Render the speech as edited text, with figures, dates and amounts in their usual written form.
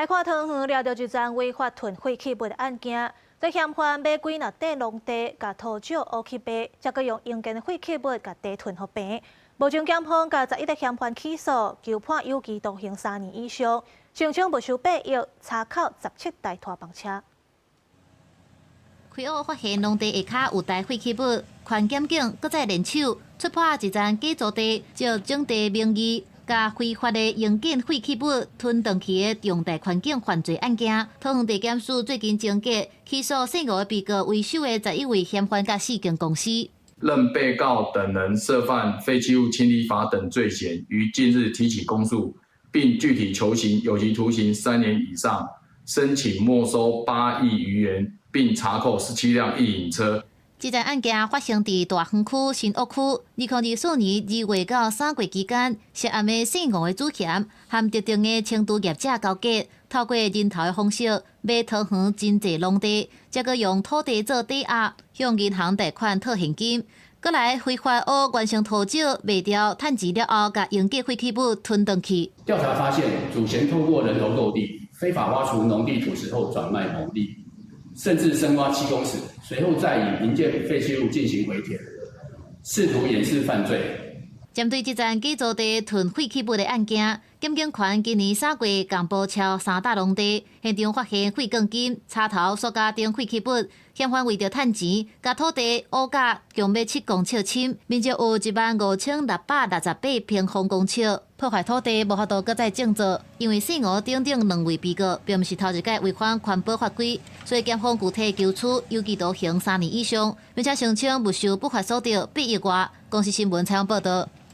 來看桃園掠著一樁違法囤廢棄物的案件，這嫌犯買幾若塊農地，共土石挖去賣，才閣用營建的廢棄物共地囤予平。目前檢方共11個嫌犯起訴，求判有期徒刑3年以上，聲稱沒收8億，查扣17台拖房車。開挖發現農地下跤有大廢棄物，環檢警閣再聯手出破一樁假租地，借徵地名義，共非法的營建廢棄物吞轉去的重大環境犯罪案件。桃園地檢署最近終結起訴姓吳的被告為首的11位嫌犯佮四間公司。認被告等人涉犯廢棄物清理法等罪嫌，於近日提起公訴，並具體求刑有期徒刑3年以上，申請沒收8億餘元，並查扣17輛一營車。這樁案件發生佇大園區新屋區，2024年2月到3月期間，涉案的姓吳的主嫌和特定的清除業者勾結，透過人頭的方式買桃園真濟農地，才閣用土地做抵押，向銀行貸款套現金，閣來非法挖原生土石賣掉，趁錢了後，共營建廢棄物吞轉去。調查發現，主嫌透過人頭購地，非法挖除農地土石後轉賣牟利，甚至深挖7公尺，隨後再以營建廢棄物進行回填，試圖掩飾犯罪。針對這樁假租地囤廢棄物的案件，檢警團今年3月共報抄三笪農地，現場發現廢鋼筋、插頭、塑膠等廢棄物，嫌犯為著趁錢，共土地挖甲強欲7公尺深，面積有15,668平方公尺，破壞土地無法度閣再種作。因為姓吳等等兩位被告，並毋是頭一擺違反環保法規，所以檢方具體求處有期徒刑3年以上，並且聲稱沒收不法所得8億外。公視新聞採訪報導。